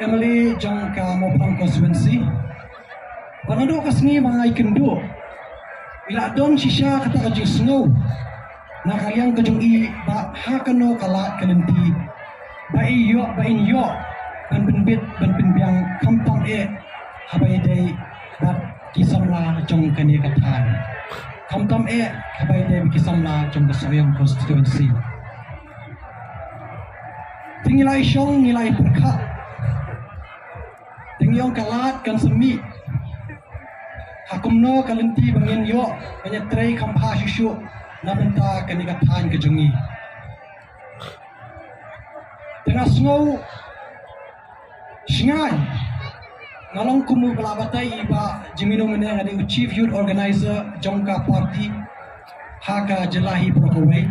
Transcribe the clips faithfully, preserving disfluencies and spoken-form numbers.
Mali jong ka Mawphlang constituency. Ba naduh ka sngi ba nga ïakynduh, i la don shisha kata ka jingsngew na ka liang ka jong i ba ha kano ka lad ka lynti ba i ïoh, ba in ïoh ban pynbit ban pynbiang, khamtam eh haba ïadei bad ki samla jong kane ka thaiñ, khamtam eh haba ïadei bad ki samla jong ka Sohiong constituency. Te ngi la ïa shong, ngi la ïa pyrkhat. Te ngi ong ka lad kan sa mih ha kumno ka lynti ba ngin ïoh ban ïatrei kham bha shuh shuh na bynta kane ka thaiñ ka jong ngi. Te nga sngew shngaiñ, nga long kum u ba la batai i Bah Jemino mynne, nga dei u Chief Youth Organizer jong ka party ha ka jylla hi baroh kawei.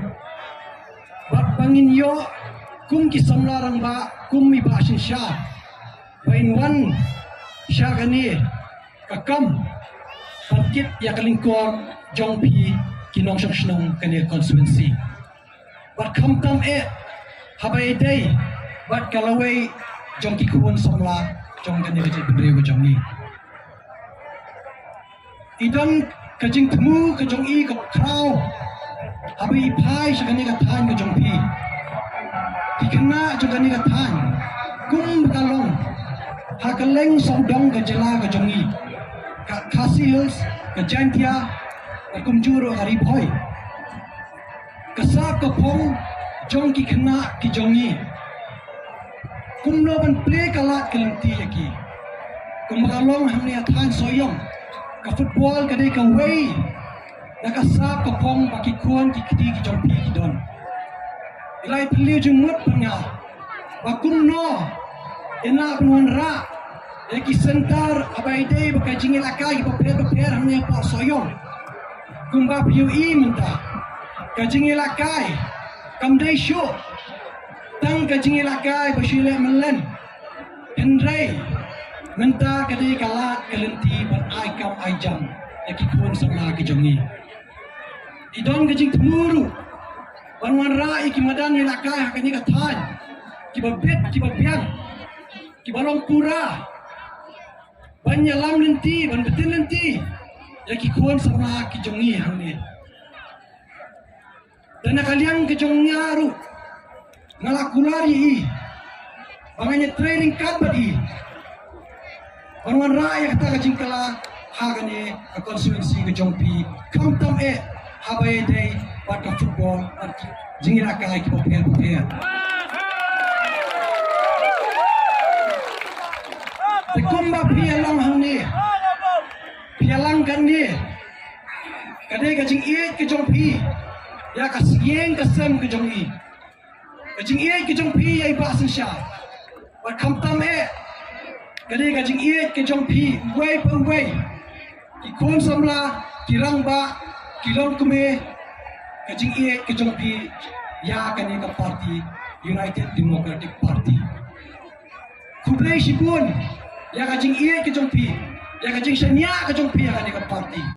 Bad ba ngin ïoh kum ki samla rangbah, kum i Bah Synshar, ba in wan sha kane ka kam ban kit ïa ka lyngkor jong phi ki nongshong shnong kane ka constituency. Bad khamtam eh haba ïadei bad ka lawei jong ki khun samla jong kane ka jaitbynriew ka jong ngi. I don ka jingthmu ka jong i ka khraw haba i phai sha kane ka thaiñ ka jong phi. Ki khynnah jong kane ka thaiñ, kum ba ka long ha kylleng sawdong ka jylla ka jong ngi, ka Khasi Hills, ka Jaintia, ka kumjuh ruh ka Ri Bhoi, ka sap ka phong jong ki khynnah ki jong ngi. Kumno ban plie ka lad ka lynti ïa ki. Kumba ka long hangne ha thaiñ Sohiong, ka football ka dei kawei na ka sap ka phong ba ki khun ki kti ki jong phi ki don. I la ïa pynlong jingmut bad nga ba kumno in lah ban wanrah ïa ki centre haba ïadei bad ka jingïalehkai kiba pher bapher hangne hapoh Sohiong. Kumba phi ïohi mynta, ka jingïalehkai kam dei shuh tang ka jingïalehkai ba shu leh mlien, hynrei mynta ka dei ka lad ka lynti ban ai kam ai jam ïa ki khun samla ki jong ngi. I don ka jingthmu ruh ban wanrah ïa ki madan ïalehkai ha kane ka thaiñ, kiba bit kiba biang, kiba long pura, ban ïalam lynti, ban btin lynti ïa ki khun samla ki jong ngi hangne. Te na ka liang ka jong nga ruh, nga la kular ïa i ba ngan ïatrei ryngkat bad i ban wanrah ïa kata ka jingkylla ha kane ka constituency ka jong phi, khamtam eh haba ïadei bad ka football bad ki jingïalehkai kiba pher bapher. Te kumba phi ïa long hangne, phi ïa lang kane, ka dei ka jingïeit ka jong phi ïa ka ïing ka sem ka jong i. Ka jingïeit ka jong phi ïa i Bah Synshar. Bad khamtam eh, ka dei ka jingïeit ka jong phi uwei pa uwei, ki khun samla, ki rangbah, ki longkmie, ka jingïeit ka jong phi ïa kane ka party, United Democratic Party. Khublei shibun ïa ka jingïeit ka jong phi, ïa ka jingshaniah ka jong phi ïa kane ka party.